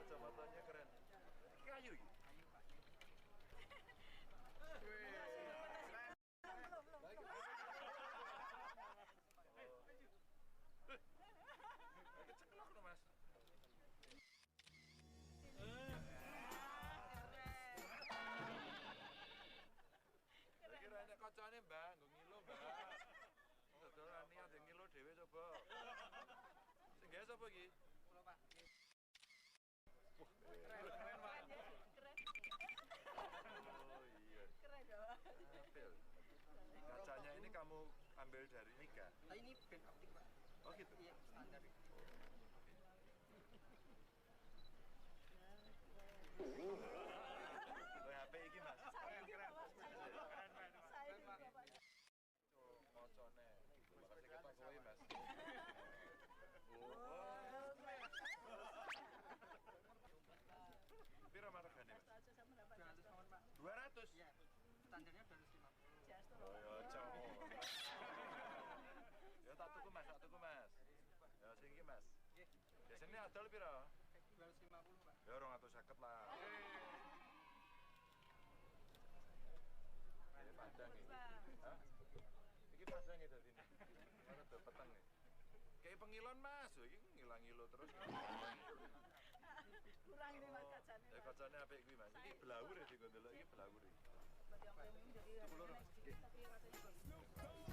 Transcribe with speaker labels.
Speaker 1: Kacamatanya keren. Kayu iki. Keceklok no, Mas. Kira enek kacane, Mbak, nggo ngilo, Mbak. Dodolan niat ngilo dhewe coba. Sing gawe sapa iki?
Speaker 2: Kula, Pak.
Speaker 1: Wah, keren, Pak.
Speaker 3: Keren.
Speaker 1: Oh iya.
Speaker 3: Keren ya, Pak.
Speaker 1: Apel. Kacanya ini kamu ambil dari Mika?
Speaker 2: Nah, ini band optik, Pak.
Speaker 1: Oh gitu?
Speaker 2: Iya, standar.
Speaker 1: Oh, HP iki, Mas.
Speaker 3: Saya juga, Pak. Saya juga, Pak.
Speaker 1: Kocone. Makasih ketok kowe, Mas. Oh. Piro regane, Mas?
Speaker 2: 200 mawon, Pak.
Speaker 1: 200?
Speaker 2: Iya, standarnya 250.
Speaker 1: Oh ya cowok. Ya tak tuku, Mas, tak tuku, Mas. Ya sing iki, Mas.
Speaker 2: Nggih.
Speaker 1: Biasane adol piro?
Speaker 2: 250, Pak.
Speaker 1: Ya 250 lah. Ini padang iki. Hah? Iki padang ya dadi ini. Rada peteng iki. Kayak pengilon, Mas. Oh, iki ngilang-ngilo terus.
Speaker 3: Kurang ini, Mas, kacanya.
Speaker 1: Ya kacane apik kuwi, Mas. Iki blawur ya dienggo ndelok iki blawur iki.
Speaker 3: Buat yang premium jadi
Speaker 1: Tuku loro,
Speaker 3: rasanya
Speaker 1: Mas.
Speaker 3: sedikit, tapi rasanya bagus.